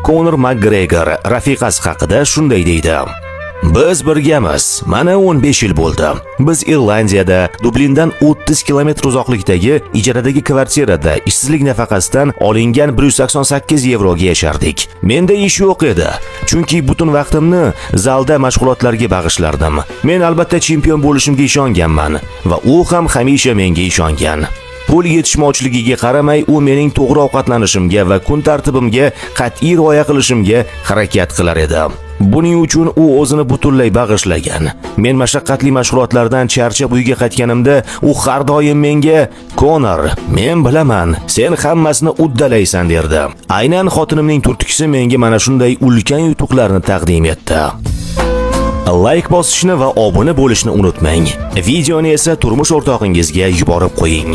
Konor Makgregor rafiqasi haqida shunday deydi: "Biz birgamiz. Mana 15 yil bo'ldi. Biz Irlandiyada, Dublindan 30 kilometr uzoqlikdagi ijaradagi kvartirada ishsizlik nafaqasidan olingan 188 yevroga yashardik. Menda ish yo'q edi, chunki butun vaqtimni zalda mashg'ulotlarga bag'ishlardim. Men albatta chempion bo'lishimga ishonganman va u ham hamisha menga ishongan. Pul yetishmovchiligiga qaramay, u mening to'g'ri ovqatlanishimga va kun tartibimga qat'iy rioya qilishimga harakat qilar edi. Buning uchun u o'zini butunlay bag'ishlagan. Men mashaqqatli mashg'ulotlardan charchab uyga qaytganimda, u har doim menga: "Konor, men bilaman, sen hammasini uddalaysan", derdi. Aynan xotinimning turtkisi menga mana shunday ulkan yutuqlarni taqdim etdi." Layk bosishni va obuna bo'lishni unutmang. Videoni esa turmush o'rtog'ingizga yuborib qo'ying.